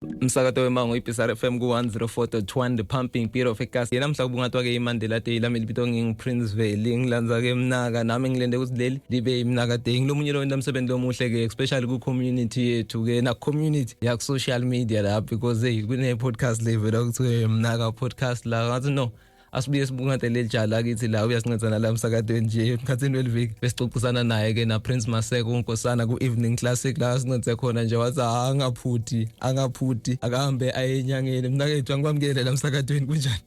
Umsakato wemango iBSR FM ku-104.1, the pumping beat of ekasi. Yena mhla kubungatwa-ke iMandela Day, lami libito ngingu-Prince Veli. Ngilandza-ke mnaka nami ngilinde ukuthi leli libe imnaka day. Ngilomunye lo wenta umsebenzi lomuhle-ke, especially ku-community yethu-ke, naku-community yaku-social media la, because hey, kune-podcast le vela kuthiwe Mnaka Podcast la. Ngathi no, asibuye sibungade leli jala kithi la, uyasinceda nala emsakatweni nje emkhathini weliviki. Besixoxisana naye ke na Prince Maseko uNkosana ku Evening Classic la sincede khona nje, wathi angaphuthi, angaphuthi, akahambe aye enyangeni. Mnakethu, angikwamukele la emsakatweni, kunjani?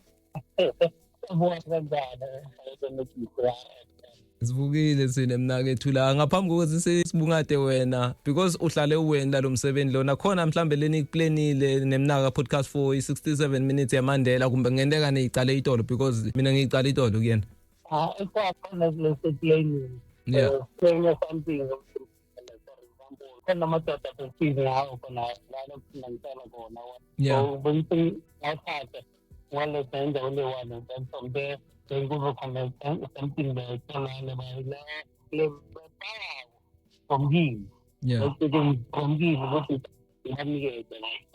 Sivukile sine, mnakethu. La ngaphambi kokuthi sibungade wena, because uhlale uwena lo msebenzi lona khona, mhlambe leni kuplanile neMnaka Podcast for i-67 minutes yaMandela, kumbe kungenteka niyicale itolo? Because mina ngiyicala itolo kuyena. Ha, ikhona leseplanini. Plane something, for example, khona amadoda besizi ngawo khona la lokufunda ngicela khona. So bengithi ngathatha waletha endaweni leyi-one, and then from there then kube khona something le le from kimi. Bese from kimi ukuthi ngibanikeze like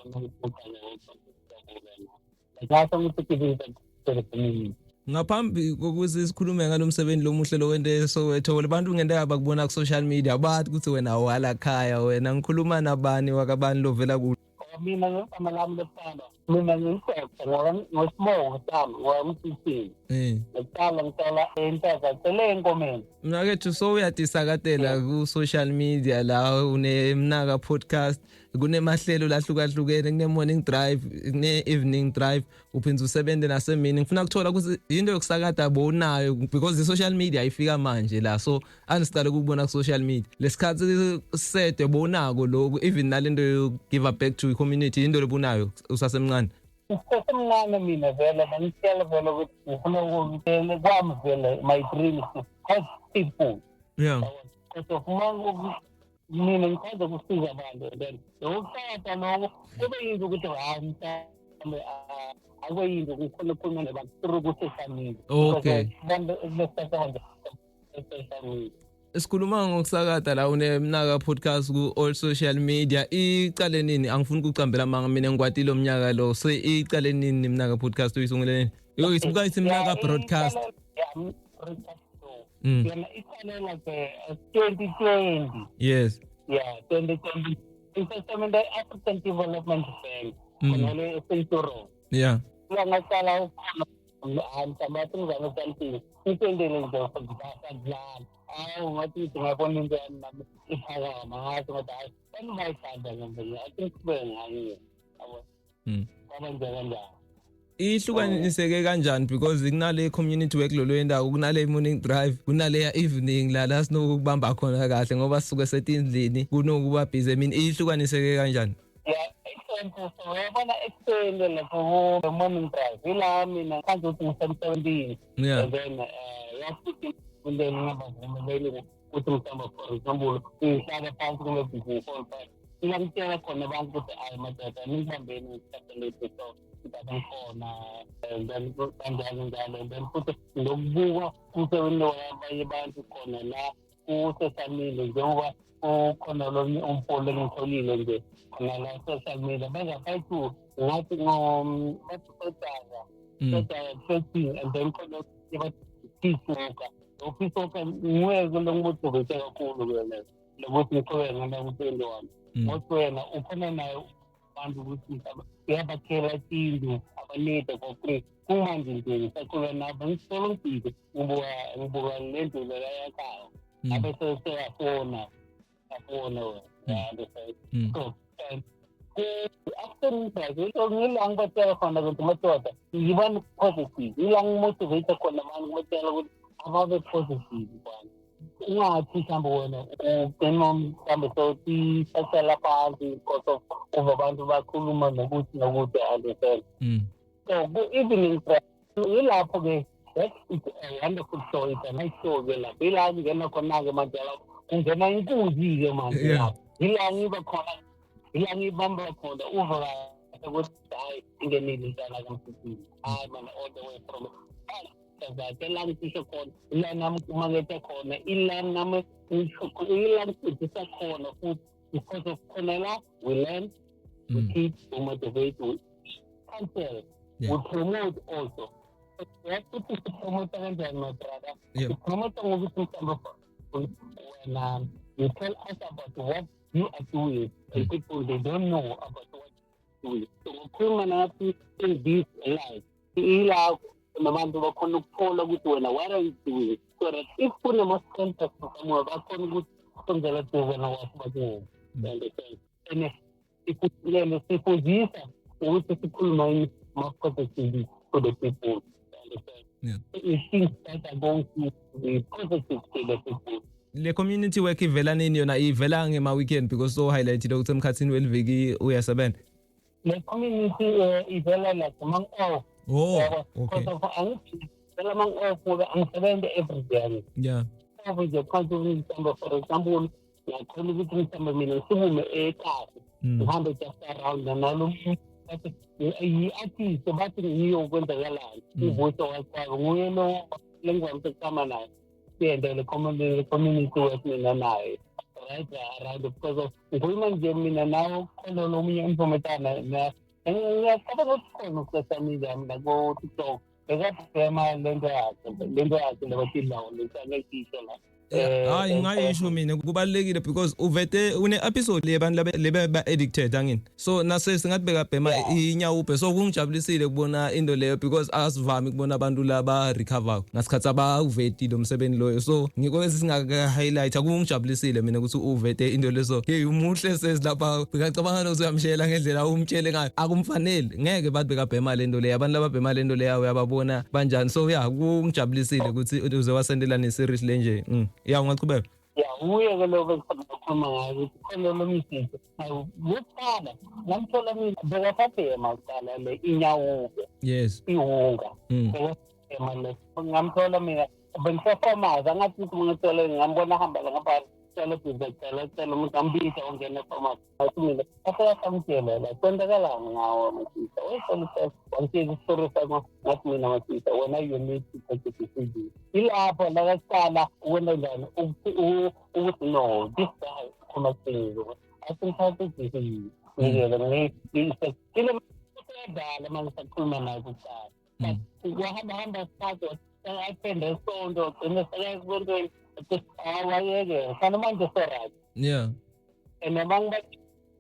ukuthi giving back to the community. Ngaphambi kokuthi sikhulume ngalo msebenzi lomuhle lo wente Soweto, abantu ngenteka bakubona ku social media, bathi ukuthi wena wala khaya wena. Ngikhuluma nabani, wakabani, lovela ku? Mina ngegama lami lokuqala, mina ngiyisexa ngosibongo sami ngwamsisini. Ngikuqala ngiqala entaka cele enkomeni. Mnakethu, so uyatisakatela ku social media la, uneMnaka Podcast, kunemahlelo lahlukahlukene, kune morning drive, kune evening drive, uphinde usebenze nasemini. Ngifuna ukuthola ukuthi into yokusakata bowunayo, because i-social media ifika manje la, so anisicale ukubona ku social media lesikhathi sede bowunako lokhu, even nalento yo give back to community, into lobunayo usasemncane? Ngisesemncane mina vele bengitshela vele ukuthi ngifuna ukuvele kwami vele, my dream is to help people. Because of mina ngithanda ukusiza abantu, and then lokusakata loko kube yinto ukuthi hayi, mhlawumbe akube yinto ngikhona ukukhuluma nabantu through ku-social media. Abantu manje social media. Sikhuluma ngokusakata la, uneMnaka Podcast ku all social media. Icale nini? Angifuni ukucambela amanga, mina ngikwatile umnyaka lo. So icale nini Mnaka Podcast, uyisungule nini? Yo, isibuka ithi Mnaka Broadcast. Yeah, broadcast show. Yona iqale like 2020. Yeah, 2020 isesebenza i-African Development Bank khona le eSenturo. La ngaqala ukukhona, hayi, mhlawumbe athi ngizame something ngitendele nje ngisadlala. Hawu, ngathi ngithi ngabona into yami nami iphakama, ngathi ngathi hayi, bengingayithanda nje, athi ngiqhubeke ngayo, yabo. Kwaba nje kanjalo. Ihlukaniseke kanjani? Because kunale community work lo lwendawo, kunale morning drive, kunale evening la la sinokubamba khona kahle ngoba sisuke setindlini kunokuba busy emini. Ihlukaniseke kanjani? Yeah, excellent. So uyabona ekuseni lapho ku morning drive, ila mina ngikhanze ukuthi ngisemsebenzini. And then yafuthi into engingabavumeleli ukuthi mhlawumbe, for example, ngihlala phansi kube busy phone, but ila ngitshela khona abantu ukuthi ayi madoda, ningibambeni ngesikhathi lesi, so ngizabe ngikhona, and then kanjalo njalo. And then futhi ngokubuka umsebenzi wabanye abantu khona la ku-social media, njengoba kukhona lomnye umfolo engitholile nje khona la social media, bengabayi-two, ngathi bathi sodaka sodaka thirteen, and then khona bathi peace walker. Lo peace walker nguye lo ngimotivate kakhulu ke leyo lokuthi ngiqhubeke ngale umsebenzi wami, ngokuthi wena ukhona nayo abantu ukuthi mhlawumbe uyabakhela tindlu abanida for free. Kumanje nje ngisaqhubeka nabo, ngisolo ngibhizi ngibuka ngibuka le ndlu lekayakhayo, abe seyafona afona wena, you understand? So after drive into ngila ngibatshela khona ukuthi madoda, yibani positive. Ila ngimotivate khona mani, ngibatshela ukuthi ababe positive bani, ungathi mhlawumbe wena ugcina mhlawumbe sewutithathela phansi because of uva abantu bakhuluma nokuthi nokuthi, understand? So ku-evening drive yilapho-ke, that's it's a wonderful show, it's a nice show ke lapho. Ila kungena khona-ke manje, lapho kungena inkunzi-ke manje. Lapho ila ngiba khona, ila ngibamba khona, uva kahle ukuthi hayi, ingenile intwana kamsisini, hayi mana, all the way from zakhe la ngisho khona, ila nami kumakethe khona, ila nami ngisho, ila ngifundisa khona futhi, because of khona la we learn. We teach, we motivate, we counsel, we promote also. Yakuthi sipromote kanjani, my brother? Sipromote ngokuthi mhlawumbe wena you tell us about what you are doing, and people, they don't know about what you're doing. So ngokukhuluma nathi in this life, ila nabantu bakhona ukuthola ukuthi wena, what are you doing, so that if kunama-centers somewhere, bakhona ukuthi sondela duze nawathi bakuwo. You understand? And lelo sifundisa ukuthi sikhuluma ini ma-positive to the people. You understand? Yeah. Things that are going to be positive to the people. Le community work ivela nini yona? Ivela ngema weekend, because so highlighted ukuthi emkhathini weliviki uyasebenza. Le community ivela like mang-off. Oh. Yabo, Okay. because of angithi vela mang-off ngoba angisebenzi every day. Off nje phansi, mhlawumbe, for example, ngiyakhona ukuthi mhlawumbe mina ngisukume ekhaya, ngihambe just around nalo bathi yi-artist, bathi ngiyo kwenzakalani. Uvuso wakwabo nguye lo lengivamise ukuhamba naye, siyende le community work mina naye right around, because of ngikhuluma nje mina nawe, khona lo omunye umntombazana, ngiyacabanga ukuthi khona ku-social media mina ko-TikTok, bekabhema lento yakhe lebatidlawo lesangekisho la. Hayi, ngayisho mina, kubalekile because uvete une episode yebantu lebe ba addicted angini, so nase singathi bekabhema inyawupe. So kungijabulisile kubona into leyo because asivami kubona abantu laba recover ngasikhathi abawuvetile umsebenzi loyo. So ngiko esingaka highlight, akungijabulisile mina ukuthi uvete into leso. Hey, umuhle sezilapha, bekacabanga ukuthi uyamshela ngendlela umtshele ngayo, akumfanele, ngeke bathi bekabhema lento leyo. Abantu lababhema lento leyo uyababona banjani. So yeah, kungijabulisile ukuthi uze wasendela ne series lenje. Ya, ungachubeka. Ya, uye-ke lo bekukhuluma ngayo ukuthi khona lo msisi kuqala ngamthola mina bekasabhema kuqala le inyawupe, iwunga. Bekasabhema le, ngamthola mina bengisefamazi, angathi ukuthi ngithole ngambona ahamba la ngapha, cela bhiza, cela cela umuntu, ngambita wangena efamasi. Ngathi mina aseyasamtshela la kwenzakalani ngawo masisa, wayesela wangitshela isitori sakho. Ngathi mina, masisa, wena you need to take a decision. Ilapho lakaqala ukwenza njani ukuthi no, this guy ukhuluma qiniso, athi ngithathe i-decision, ngiyeke ngile uyadala uma ngisakhuluma naye kuqala. Wahamba hamba isikhathi, athende isonto, gcine sekaya esontweni, wayekela kanti manje so-right. And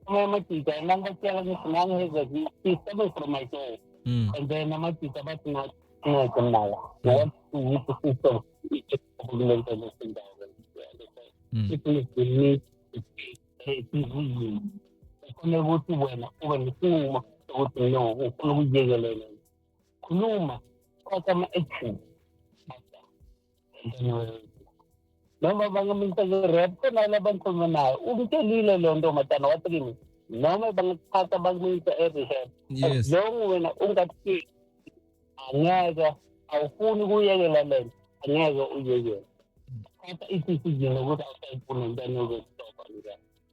amajita nangibatshela ngithi nangiheza he's from my soul. And then amajita bathi ngathi ncede mnaka, what with the system uhulumende lesindawo. It need to take a decision. Kufanele ukuthi wena ube nesinqumo sokuthi no, ufuna ukuyiyekelela. Khuluma, thatha ama-action. And then noma bangamisa rap, khona la bangikhuluma nayo, ungitshelile leyo ntombazana, wathi kimi noma bangakuthatha bakumisa e-rehab, as long wena ungathi angeke, awufuni ukuyekela lento, angeke uyekele. Thatha i-decision ukuthi awusayifuni intwana yokustopa.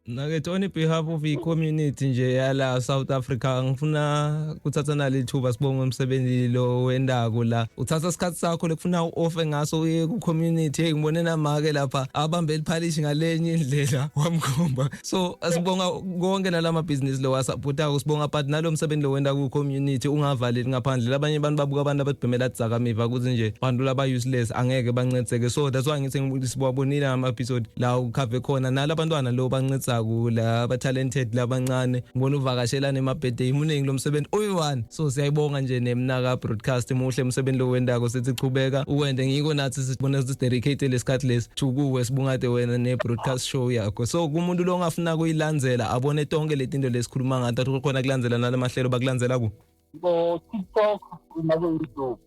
Nakethu, on behalf of i-community nje yala South Africa, ngifuna kuthatha nalithuba sibonge umsebenzi lo wendako la. Uthatha isikhathi sakho lekufuna u-offe ngaso uye ku-community. Hey, ngibone namake lapha abambe eliphalishi ngalenye indlela wamkhomba. So asibonga konke nalama business lo wasupportako, sibonga, but nalo msebenzi lo wenda ku-community ungavaleli ngaphandle. Labanye abantu babuka abantu ababhemela dzakamiva ukuthi nje bantu laba useless, angeke bancedzeke. So that's why ngithi sibabonile ama episode la ukhave khona nalabantwana lo bancedza kula aba talented labancane, ngibona uvakashelana ema-birthday muningi lo msebenzi uyi-one. So siyayibonga nje nemnaka broadcast, muhle umsebenzi lo wendako, sithi chubeka uwende. Ngiko nathi sibona sidedicate lesikhathi lesi to kuwe, sibungade wena ne-broadcast show yakho. So kumuntu lo ongafuna kuyilandzela, abone tonke letinto lesikhuluma ngato, athi khona kulandzela nalamahlelo, bakulandzela ku Ko-TikTok nako-YouTube.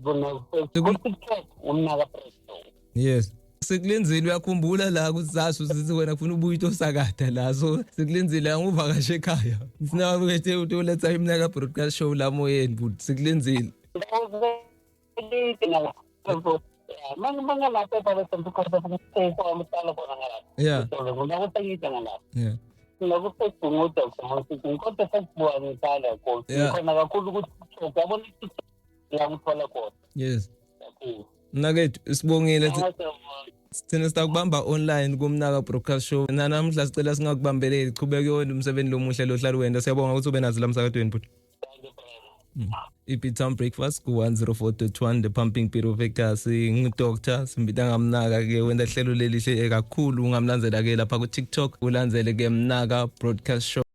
Ko-TikTok umnaka Presto. Yes, sikulinzile. Uyakhumbula la ukuthi sasho sithi wena kufuna ubuye utosakada la. So sikulinzile, anguvakashe ekhaya, ufuna ukuthi uletha imnaka broadcast show la moyeni, but sikulinzile. Mangalapha ebabesempikhosa khona ngalapha. Ngakusayida ngalapha. Ngaku-Facebook ngo-Dr Mosisi, kodwa Facebook ngithanda kakhulu. Ngikhona kakhulu ku-TikTok, yabona, i-TikTok la ngithola khona kakhulu. Mnakethu, sibongile. Sithina sitakubamba online kumnaka broadcast show. Namhla sicela singakubambeleli, chubeke wena umsebenzi lomuhle lohlala wenda. Siyabonga ukuthi ube nazo lamsakatweni bhuti. Thank you, brother. I-Town Breakfast ku-104.1, the pumping beat of ekasi. Ngu-doctor simbita ngamnaka ke, wenda hlelo lelihle kakhulu. Ungamlandzela ke lapha ku-TikTok, ulandzele ke Mnaka Broadcast Show.